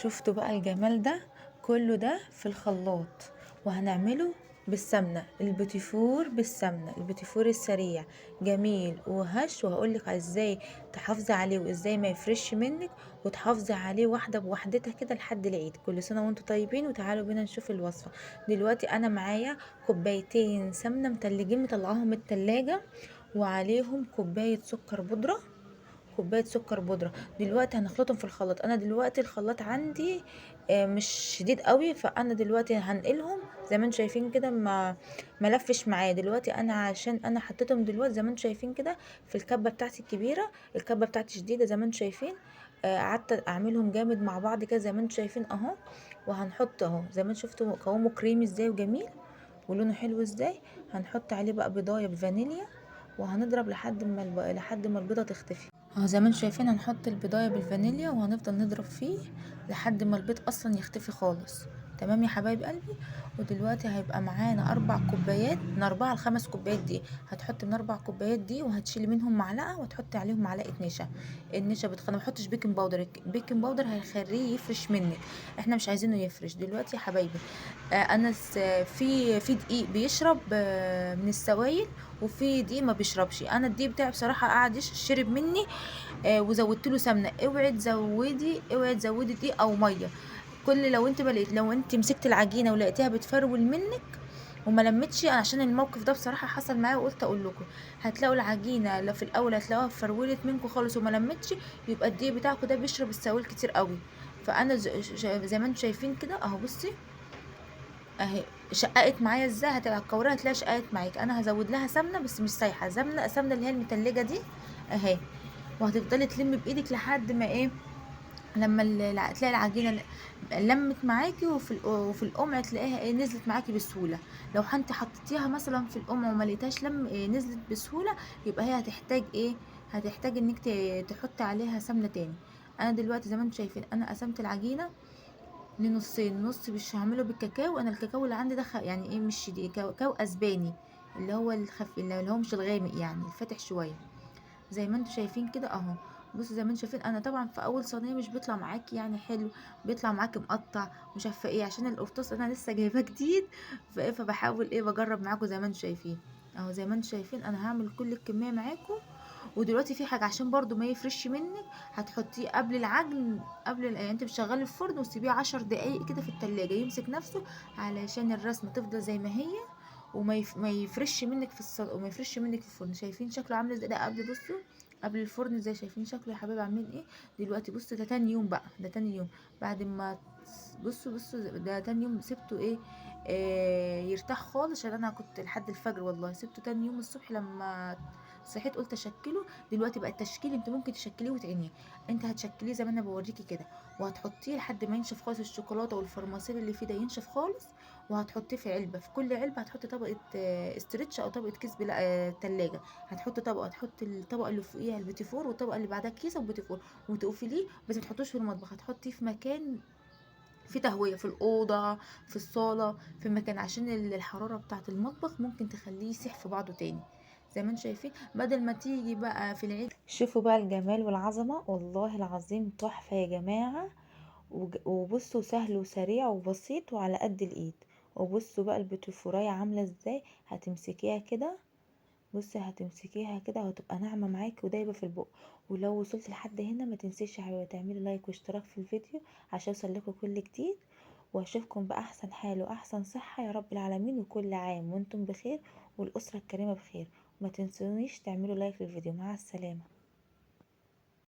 شفتوا بقى الجمال ده كله ده في الخلاط، وهنعمله بالسمنة، البوتيفور بالسمنة، البوتيفور السريع جميل وهش. وهقولك ازاي تحافظي عليه وازاي ما يفرش منك، وتحافظي عليه واحدة بوحدتها كده لحد العيد. كل سنة وانتم طيبين، وتعالوا بينا نشوف الوصفة. دلوقتي انا معايا كوبايتين سمنة متلجين مطلعاهم من التلاجة، وعليهم كوباية سكر بودرة، كوباية سكر بودرة. دلوقتي هنخلطهم في الخلاط. انا دلوقتي الخلاط عندي مش شديد قوي، فانا دلوقتي هنقلهم زي ما انتم شايفين كده، ما ملفش معايا. دلوقتي انا عشان انا حطيتهم دلوقتي زي ما انتم شايفين كده في الكبه بتاعتي الكبيرة، الكبه بتاعتي شديدة زي ما انتم شايفين. قعدت اعملهم جامد مع بعض كده زي ما انتم شايفين اهو. وهنحط اهو زي ما انتم شفتوا قوامه كريمي ازاي وجميل ولونه حلو ازاي. هنحط عليه بقى بيضايه بفانيليا، وهنضرب لحد ما البيضة تختفي اهو زي ما انتم شايفين. هنحط البيضايه بالفانيليا وهنفضل نضرب فيه لحد ما البيض اصلا يختفي خالص. تمام يا حبايب قلبي. ودلوقتي هيبقى معانا 4 كوبايات، من 4 ل5 كوبايات دي. هتحط من 4 كوبايات دي، وهتشيلي منهم معلقه وتحطي عليهم معلقه نشا. النشا انا ما بحطش baking powder، baking powder هيخليه يفرش منك، احنا مش عايزينه يفرش. دلوقتي يا حبايبي، انا في دقيق بيشرب من السوائل، وفي دقيق ما بيشربش. انا الدقيق بتاعي بصراحة قعد شرب مني، وزودت له سمنه. اوعي تزودي دقيق او مية. كل لو انت بلقيت، لو انت مسكت العجينة ولقيتيها بتفرول منك وما لمتش، عشان الموقف ده بصراحة حصل معايا وقلت اقول لكم، هتلاقوا العجينة لو في الاول هتلاقوها فرولت منكم خالص وما لمتش، يبقى الدقيق بتاعكم ده بيشرب السوائل كتير قوي. فانا زي ما انتم شايفين كده اهو، بصي اهي شققت معايا ازاي، هتبقى الكوره هتلاقيها شققت معاك. انا هزود لها سمنه بس مش سايحه، سمنه اللي هي المتلجه دي اهي، وهتفضلي تلمي بايدك لحد ما ايه، لما تلاقي العجينة لمت معاكي، وفي القمع تلاقيها ايه نزلت معاكي بسهولة. لو انت حطيتيها مثلا في القمع وما لقيتهاش لم إيه نزلت بسهولة، يبقى هي هتحتاج ايه، هتحتاج انك تحطي عليها سمنه تاني. انا دلوقتي زي ما انتم شايفين انا قسمت العجينة لنصين، نص مش هعمله بالكاكاو. انا الكاكاو اللي عندي ده يعني ايه مش شديد، كاكاو اسباني اللي هو الخف، اللي هو مش الغامق يعني الفاتح شوية زي ما انتم شايفين كده اهو. بصوا زي ما انتم شايفين انا طبعا في اول صينية مش بيطلع معاكي يعني حلو، بيطلع معاكي مقطع مش عارفه ايه، عشان القرطاس انا لسه جايباه جديد، فايه فبحاول ايه بجرب معاكم زي ما انتم شايفين اهو. زي ما انتم شايفين انا هعمل كل الكمية معاكم. ودلوقتي في حاجة عشان برضو ما يفرش منك، هتحطيه قبل العجن، قبل يعني انت بتشغلي الفرن وتسيبيه 10 دقايق كده في التلاجة يمسك نفسه، علشان الرسمة تفضل زي ما هي وما ما يفرش منك في وما يفرش منك في الفرن. شايفين شكله عامل ازاي ده قبل، بصوا قبل الفرن ازاي، شايفين شكله يا حبايبي عاملين ايه دلوقتي. بصوا ده تاني يوم بقى، ده تاني يوم بعد ما بصوا ده تاني يوم سبته ايه، يرتاح خالص، عشان انا كنت لحد الفجر والله سبته تاني يوم الصبح لما صحيت قلت اشكله. دلوقتي بقى التشكيل انت ممكن تشكليه وتعينيه، انت هتشكليه زي ما انا بوريكي كده، وهتحطيه لحد ما ينشف خالص الشوكولاتة والفرماسيل اللي فيه ده ينشف خالص، وهتحطيه في علبة. في كل علبة هتحطي طبقه، stretch او طبقه كيس تلاجة. هتحطي طبقه، هتحطي الطبقة اللي فوقيها البيتيفور، والطبقة اللي بعدها كيسه وبيتيفور، وتقفليه بس ما تحطوش في المطبخ، هتحطيه في مكان في تهوية، في الاوضة، في الصاله، في مكان، عشان الحرارة بتاعه المطبخ ممكن تخليه يسيح في بعضه تاني زي ما انتم شايفين. بدل ما تيجي بقى في العيد. شوفوا بقى الجمال والعظمة، والله العظيم تحفة يا جماعة. وبصوا سهل وسريع وبسيط وعلى قد الايد. وبصوا بقى البوتيفورايه عامله ازاي، هتمسكيها كده، بصي هتمسكيها كده وهتبقى ناعمة معاكي ودايبه في البق. ولو وصلت لحد هنا ما تنسيش يا حبايبي تعملي like واشتراك في الفيديو عشان يوصل لكم كل جديد، واشوفكم باحسن حال واحسن صحة يا رب العالمين، وكل عام وانتم بخير والاسرة الكريمة بخير. وما تنسونيش تعملوا like للفيديو. مع السلامة.